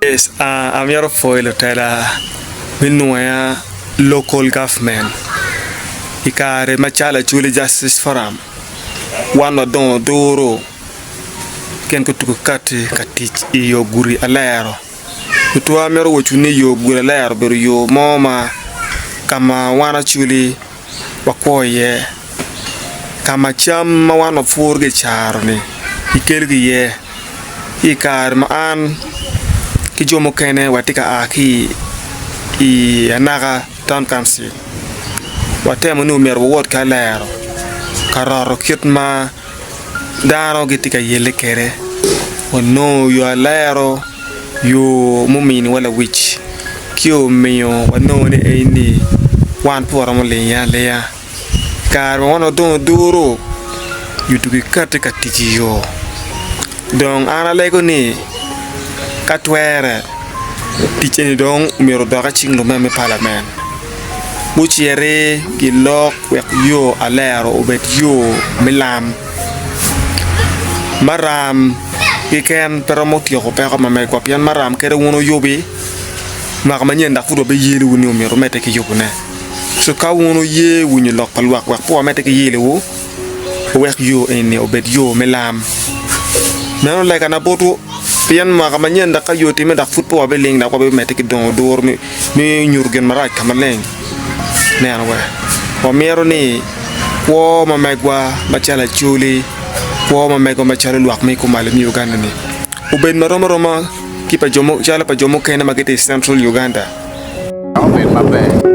Yes, amito pwoyo lutela me Nwoya Local Government i kare macalo Acholi Justice Forum wan wadongo duru gin gutuko kati ka tic i yo gudi alero. Tutwa mito waco ni yo gudi alero obedo yo mo ma ka ma wan Acholi wakwo iye ka ma cam ma wan wapuro ki i caro-ni kikelogi iye. Ki i kare ma an ki jo mukene watye ka a ki i Anaka Town Council, watemo ni omyero wawot ki alero ka roto kit ma dano gitye ka yelle kwede wanongo yo alero yo muminiwa lawic ki omiyo wanongo ni eni wan pe waromo linge alinga. I kare ma wan wadong oduru yuto gikati ka tic i yo dong an alego ni ka twere tic eni dong myero odok i cing lumeme me palament guciti gilok wek yo alero obed yo me lam maram keken pe romo tyeko peko ma megwa pien maram kadi wun wuyubi mwaka manyen dok pud wabiyelowu ni myero wumedde ki yubone co ka wun wuye winyo lok pa lwak wek pe wamedde ki yelowu wek yo eni obed yo me lam. Meno legana botwu, pien mwaka manyen dok ka yo otimme dok pud pe wabiling dok wabimedde ki dongo duru me nyuto gin marac ka maleng. Neno wa, wamito ni kwo ma megwa macalo Acholi, kwo ma megwa macalo lwak ma i kumalo me Uganda-ni obed marom aroma ki pa jo calo pa jo mukene ma gitye i Central Uganda. Obed maber.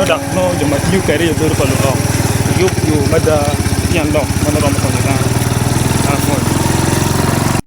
Dok nongo jo ma tiyo kwede aye bedo pa lurok, yub yo mada ki tyen lok ma nongo romo konyo dano.